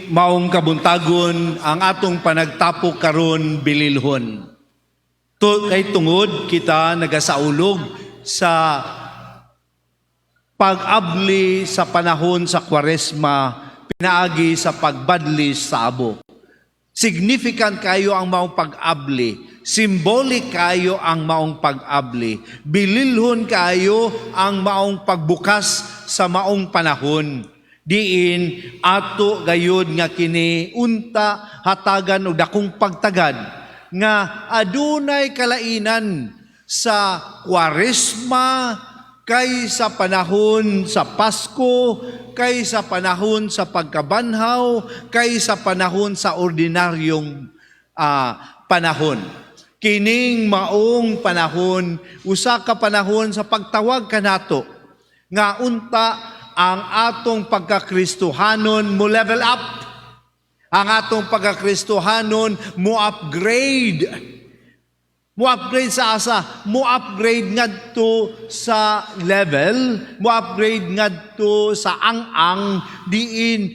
Maong kabuntagon, ang atong panagtapok karon bililhon. To, kay tungod kita nagasaulog sa pag-abli sa panahon sa Kwaresma pinaagi sa pagbadlis sa abo. Significant kayo ang maong pag-abli. Symbolic kayo ang maong pag-abli. Bililhon kayo ang maong pagbukas sa maong panahon. Diin ato gayud nga kini unta hatagan og dakong pagtagad nga adunay kalainan sa Kwaresma kay sa panahon sa Pasko, kay sa panahon sa pagkabanhaw, kay sa panahon sa ordinaryong panahon. Kining maong panahon, usa ka panahon sa pagtawag kanato nga unta ang atong pagkakristohanon mo level up. Ang atong pagkakristohanon mo upgrade. Mo upgrade sa asa, mo upgrade ngadto sa level, mo upgrade ngadto sa ang-ang diin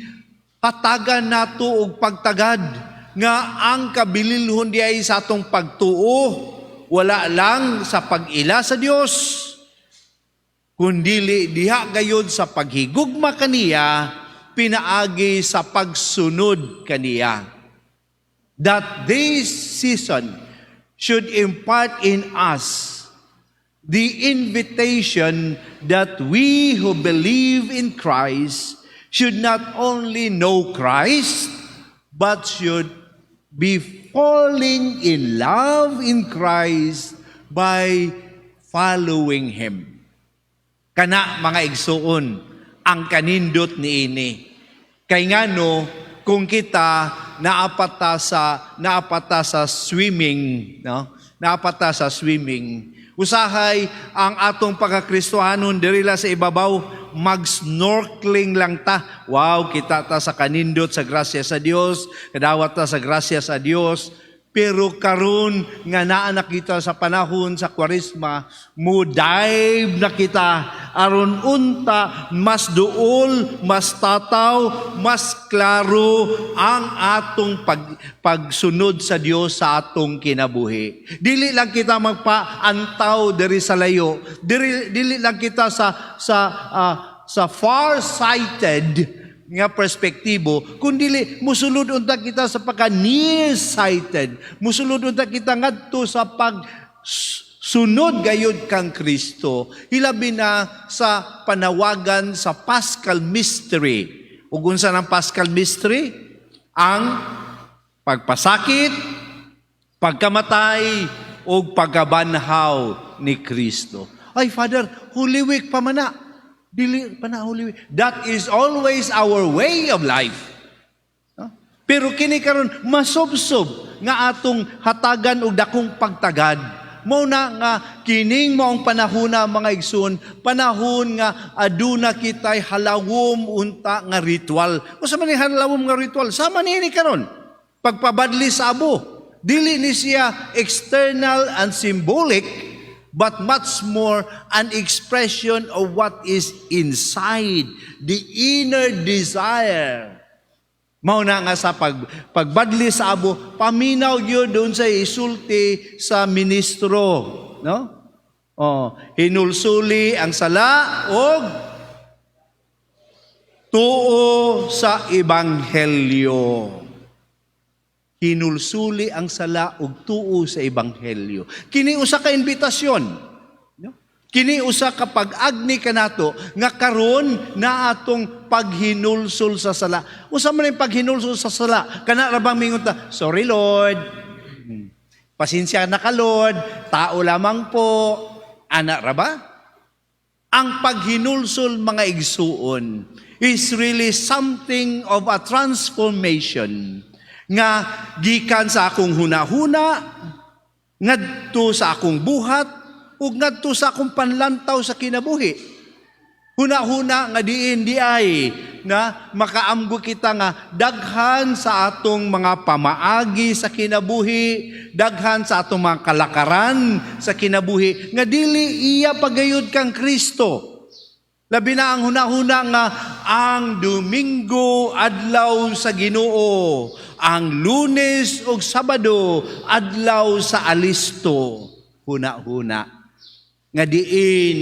hatagan nato og pagtagad nga ang kabililhon diay sa atong pagtuo wala lang sa pag-ila sa Dios, kundili diha gayud sa paghigugma kaniya pinaagi sa pagsunod kaniya. That this season should impart in us the invitation that we who believe in Christ should not only know Christ, but should be falling in love in Christ by following Him. Kana, mga igsuon, ang kanindot niini. Kay ngano, kung kita naapata sa swimming, no? Naapata sa swimming. Usahay ang atong pagkakristohanon diri la sa ibabaw, mag-snorkeling lang ta. Wow, kita ta sa kanindot sa grasya sa Dios, kadawat ta sa grasya sa Dios. Pero karon nga naa na kita sa panahon sa Kwaresma, mo dive na kita aron unta mas duol, mas tataw, mas klaro ang atong pagsunod sa Dios sa atong kinabuhi. Dili lang kita magpaantaw diri sa layo. Dili lang kita sa far-sighted nga perspektibo, kundili musulod unta kita sa pagka near-sighted, musulod unta kita ngadto sa pag sunod gayud kang Kristo, hilabi na sa panawagan sa Paschal Mystery. Ug unsa ng Paschal Mystery? Ang pagpasakit, pagkamatay ug pagkabanhaw ni Kristo. Ay, Father, Holy Week pa man na. Dili pa na Holy Week. That is always our way of life. No? Pero kini karon masubsob nga atong hatagan og dakong pagtagad. Mao na nga kining maong panahona, mga igsoon, panahon nga aduna kitay halawom unta nga ritual. Unsa man ni halawom nga ritual? Sama niini karon. Pagpabadli sa abo. Dili ni siya external and symbolic, but much more an expression of what is inside, the inner desire. Mao na nga sa pagbadli sa abo, paminaw gyud doon sa isulti sa ministro, no? Oh, hinulsuli ang sala og tuo sa ebanghelyo. Hinulsuli ang sala ug tuo sa ebanghelyo. Kini usa ka imbitasyon. No? Kini usa ka pag-agni kanato nga karon na atong paghinulsol sa sala. Unsa man yung paghinulsol sa sala? Kana ra bang mingon ta, "Sorry, Lord. Pasensya na ka, Lord, tao lamang po." Ana ra ba? Ang paghinulsol, mga igsuon, is really something of a transformation nga gikan sa akong hunahuna ngadto sa akong buhat ug ngadto sa akong panlantaw sa kinabuhi. Hunahuna nga diin di ay na makaamgo kita nga daghan sa atong mga pamaagi sa kinabuhi, daghan sa atong mga kalakaran sa kinabuhi nga dili iya pagayod kang Kristo. Labi na ang hunahuna nga ang Domingo adlaw sa Ginoo, ang Lunes ug Sabado adlaw sa alisto. Huna-huna nga diin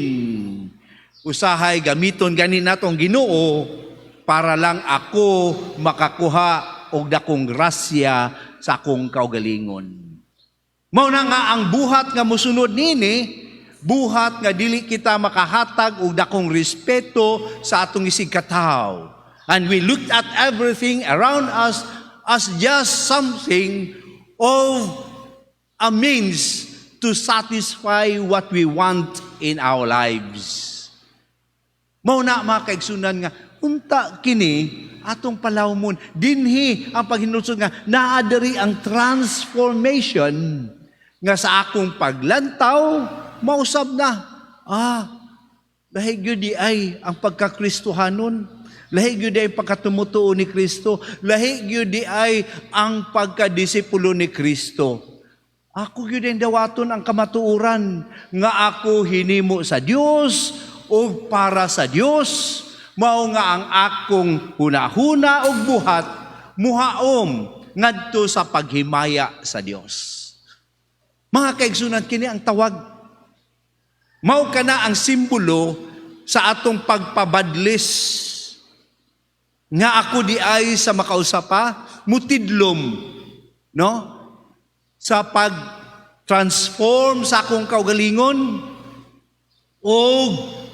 usahay gamiton gani natong Ginoo para lang ako makakuha og dakong grasya sa akong kaugalingon. Mao na nga ang buhat nga mosunod nini, buhat nga dili kita makahatag og dakong respeto sa atong isigkatawo. And we looked at everything around us as just something of a means to satisfy what we want in our lives. Mao na, mga kaigsunan, nga unta kini atong palawmon dinhi ang paghinulsol nga naa diri ang transformation nga sa akong paglantaw mausab na, lahi gyud diay ang pagkakristohanon, lahi gyud diay ang pagkatumutuo ni Kristo, lahi gyud diay ang pagkadisipulo ni Kristo. Ako gyud ang dawaton ang kamatuoran nga ako hinimo sa Dios ug para sa Dios. Mao nga ang akong hunahuna ug buhat muhaom ngadto sa paghimaya sa Dios. Mga kaigsunan, kini ang tawag. Mao kana ang simbolo sa atong pagpabadlis nga ako diay sa makausa pa mutidlom, no, sa pag-transform sa akong kaugalingon o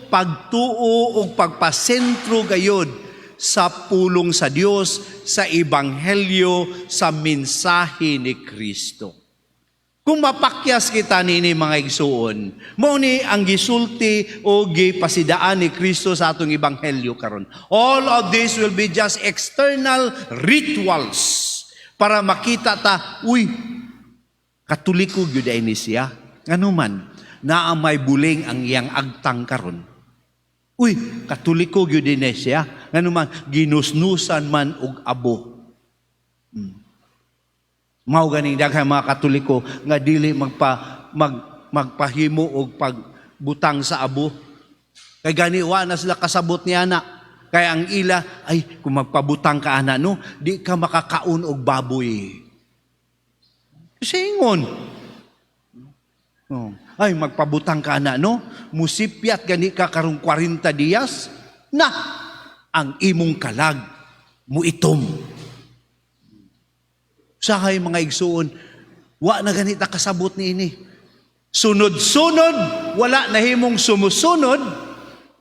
pagtuo o pagpasentro gayod sa pulong sa Dios, sa ebanghelyo, sa mensahe ni Kristo. Kung mapakyas kita nini, mga igsuon, mao ni ang gisulti o gipasidaan ni Kristo sa atong ebanghelyo karon. All of this will be just external rituals para makita ta, "Uy, Katoliko gyud ay ni siya. Ngano man, naa may buling ang iyang agtang karon. Uy, Katoliko gyud ni siya. Ngano man, ginusnusan man og abo." Mao ganing daghang mga Katoliko nga dili magpahimo og pagbutang sa abo. Kay gani wa na sila kasabot ni ana. Kaya ang ila ay kung magpabutang ka ana, no, di ka makakaon og baboy. Singon. Oh. "Ay, magpabutang ka ana, no, musipyat gani ka karong 40 dias na ang imong kalag muitom." Sahay, mga igsuon, wa na ganita kasabot ni ini. Sunod-sunod, wala na himong sumusunod,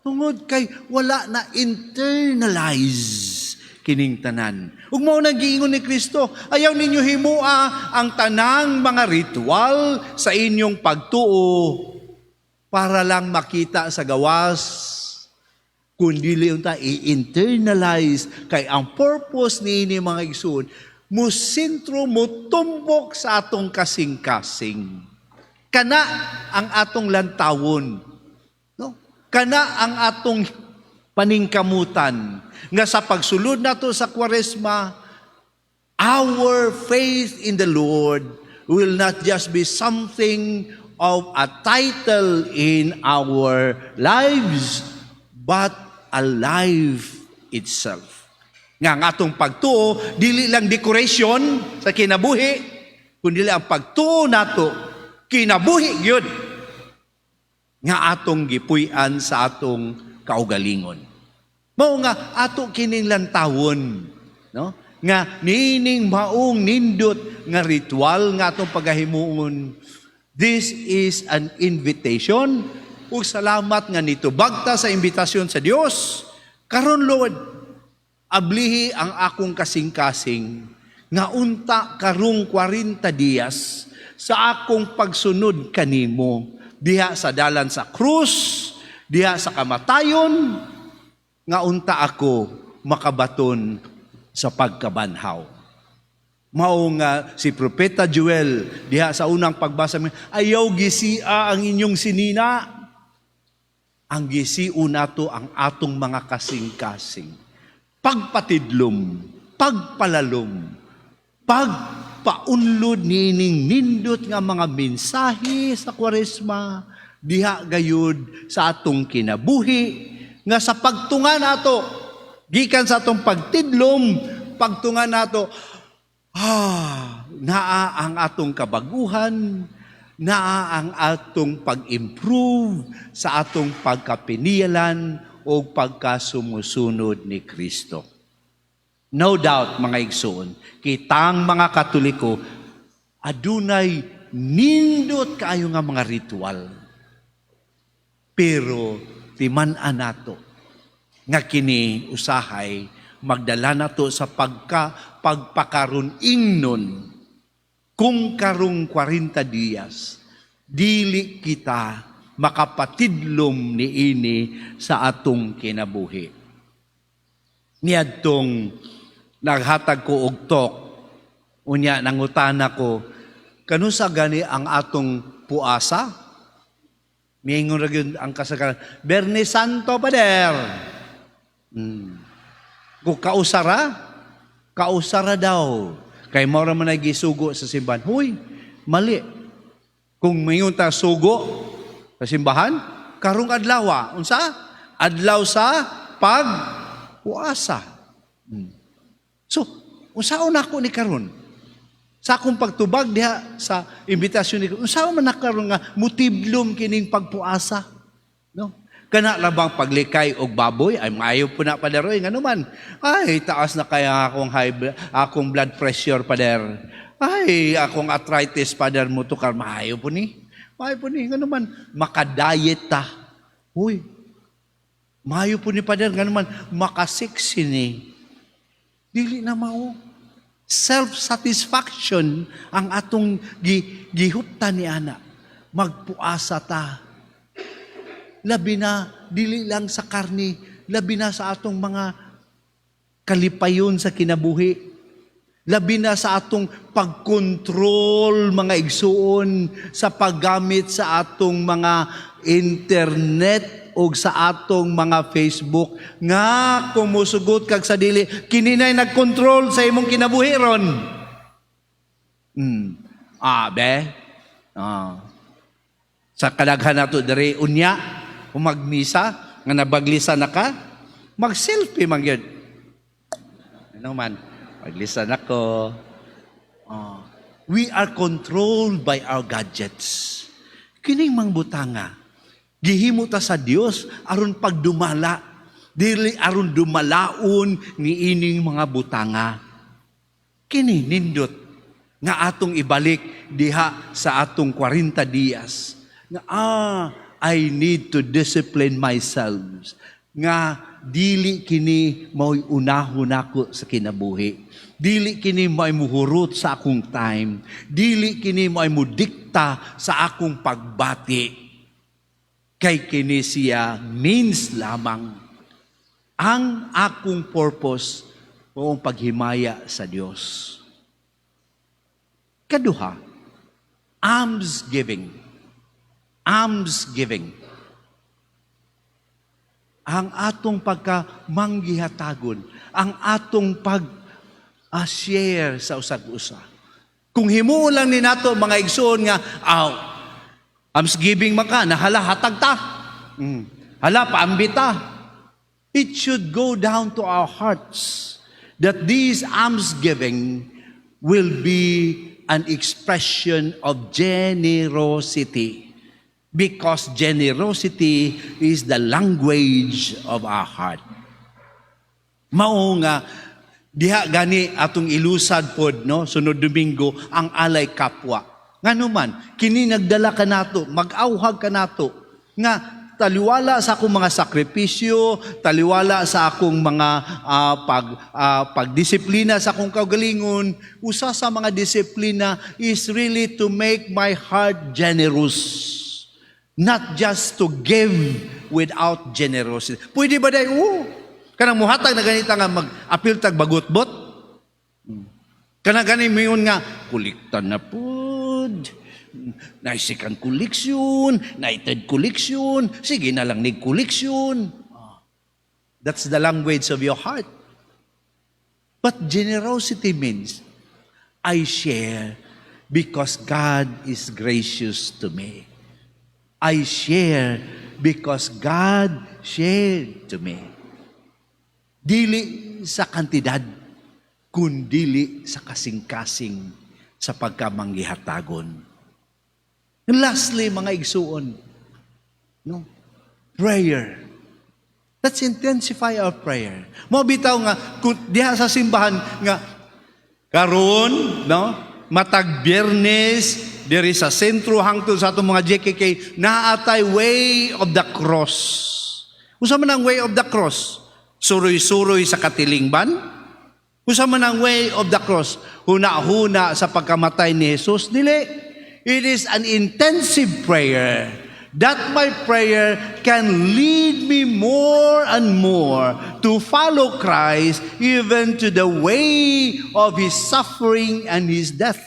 tungod kay wala na internalize kining tanan. Ug mao nang giingon ni Kristo, ayaw ninyo himua ang tanang mga ritual sa inyong pagtuo para lang makita sa gawas, kundi unta i-internalize, kay ang purpose niini, mga igsoon, mo sentro, mo tumbok sa atong kasing-kasing. Kana ang atong lantawon. No? Kana ang atong paningkamutan nga sa pagsulod nato sa Kwaresma, our faith in the Lord will not just be something of a title in our lives, but a life itself. Nga ang atong pagtuo, dili lang decoration sa kinabuhi, kundi ang pagtuo nato, kinabuhi gyud nga atong gipuy-an sa atong kaugalingon. Mao nga ato kining lantawon, no? Nga niining maong nindot nga ritual nga atong pagahimuon. This is an invitation ug salamat nga nitubag ta sa imbitasyon sa Dios. Karon, Lord, ablihi ang akong kasing-kasing nga unta karong 40 dias sa akong pagsunod kanimo diha sa dalan sa krus, diha sa kamatayon, nga unta ako makabaton sa pagkabanhaw. Mao nga si Propeta Joel diha sa unang pagbasa, ayaw gisia ang inyong sinina. Ang gisio nato ang atong mga kasing-kasing. Pagpatidlom, pagpalalom, pagpaunlod niining nindot nga mga mensahe sa Kwaresma diha gayud sa atong kinabuhi. Nga sa pagtunga nato, gikan sa atong pagtidlom, pagtunga nato, naa ang atong kabaguhan, naa ang atong pag-improve sa atong pagkapinialan o pagkasumusunod ni Kristo. No doubt, mga igsoon, kitang mga Katoliko, adunay nindot kaayo nga mga ritual. Pero timan-an nato nga kini usahay magdala nato sa pagpakaron ingnon. Kung karong 40 dias dili kita makapatidlom niini sa atong kinabuhi. Niadtong naghatag ko og talk, unya nangutana ko, "Kanusa gani ang atong puasa?" Miingon ra gyud ang kasagaran, "Biyernes Santo, Pader." Kung kausara, kausara daw. Kay mao ra man ay gisugo sa simbahan. Huy, mali. Kung mayon ta sugo sa simbahan, karong adlaw, unsa? Adlaw sa pagpuasa. So, unsaon nako ni karon? Sa akong pagtubag diha sa imbitasyon ni, unsaon man na karon nga mutidlom kining pagpuasa? No? Kana ra bang paglikay og baboy? Ay, maayo po na, Pader oy, ngano man? Ay, taas na kaya akong blood pressure, Pader. Ay, akong arthritis, Pader, mutukar, maayo po ni. Maayo po ni, ngano man makadayet ta. Huy. Maayo po ni, Pader, ngano man makasexy ni. Dili na mao. Self-satisfaction ang atong gihuptan ni ana. Magpuasa ta. Labi na, dili lang sa karni, labi na sa atong mga kalipayon sa kinabuhi. Labi na sa atong pagkontrol, mga igsuon, sa paggamit sa atong mga internet o sa atong mga Facebook nga kung musugot kag sa dili, kini na'y nagkontrol sa imong kinabuhi ron. Ah, be. Ah. Sa kadaghan nato diri unya kung magmisa nga nabaglisa na ka, mag-selfie man gyud. Ano man, paglisan ako. Ah. We are controlled by our gadgets. Kining mangbutanga, gihimo ta sa Dios aron pagdumala, dili aron dumalaon ni ining mga butanga. Kini nindot nga atong ibalik diha sa atong 40 dias. Nga I need to discipline myself. Nga dili kini mao'y unahon nako sa kinabuhi. Dili kini mao'y muhurot sa akong time. Dili kini mao'y mudikta sa akong pagbati. Kay kini siya means lamang. Ang akong purpose mao paghimaya sa Dios. Kaduha, alms giving. Alms giving. Ang atong pagka manggihatagon, ang atong pag share sa usag-usa. Kung himuon lang ni nato, mga igsoon, nga aw alms giving man ka, nahala hatag ta. Hala paambita. It should go down to our hearts that this almsgiving will be an expression of generosity, because generosity is the language of our heart. Mao nga diha gani atong ilusad pod, no, sunod Domingo ang alay kapwa. Ngano man kini nagdala kanato, mag-awhag kanato nga taliwala sa akong mga sakripisyo, taliwala sa akong mga pagdisiplina sa akong kaugalingon, usa sa mga disiplina is really to make my heart generous. Not just to give without generosity. Pwede ba dahil? Oo. Kanang muhatag na ganita nga mag-apil tag bagutbot. Kanang gani mayon nga, kulikta na pod. Na second collection, na third collection, sige na lang nig collection. That's the language of your heart. But generosity means I share because God is gracious to me. I share Because God shared to me. Dili sa kantidad, kundili sa kasing-kasing sa pagkamanggihatagon. And lastly, mga igsuon, no? Prayer. Let's intensify our prayer. Mao bitaw nga kung diha sa simbahan nga karon, no? Matag Biyernes diri sa sentro hangtod sa atong mga JKK, naa tay Way of the Cross. Unsa man ang Way of the Cross? Suroy-suroy sa katilingban? Unsa man ang Way of the Cross? Huna-huna sa pagkamatay ni Jesus? Dili. It is an intensive prayer that my prayer can lead me more and more to follow Christ, even to the way of His suffering and His death.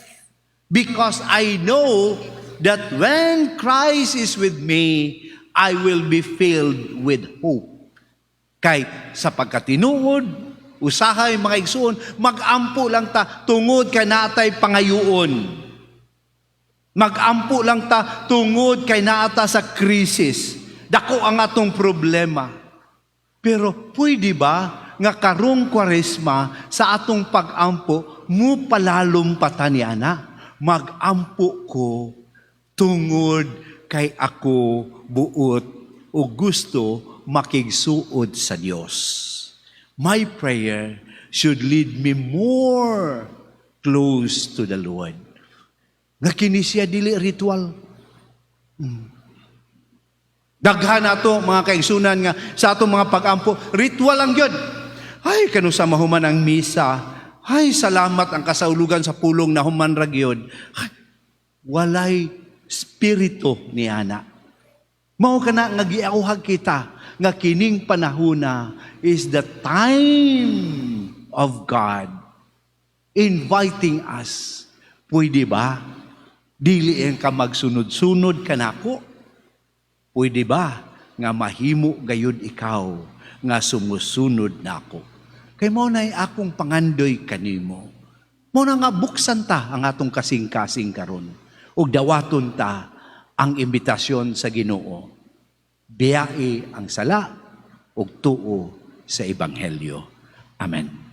Because I know that when Christ is with me, I will be filled with hope. Kay sa pagkatinuod, usahay, mga igsuon, magampo lang ta tungod kay naa tay pangayuon. Magampo lang ta tungod kay naa ta sa krisis. Dako ang atong problema. Pero pwede ba nga karong Kwaresma, sa atong pagampo, mo palalom pa ta niana? Magampo ko tungod kay ako buot o gusto makigsuod sa Dios. My prayer should lead me more close to the Lord. Nga kini siya dili ritual. Daghan nato, mga kaigsunan, nga sa atong mga pagampo, ritual lang gyud. Ay, kanusa mahuman ang misa. Ay, salamat, ang kasaulugan sa pulong nahuman ra gyud. Ay, walay spirito ni ana. Mao kana nga giawhag kita nga kining panahona is the time of God inviting us. Pwede ba? Dili ka magsunod-sunod kanako. Pwede ba nga mahimo gayud ikaw nga sumusunod nako? Kay mao nay akong pangandoy kanimo. Mao na nga buksan ta ang atong kasing-kasing karon ug dawaton ta ang imbitasyon sa Ginoo. Biyai ang sala ug tuo sa Ebanghelyo. Amen.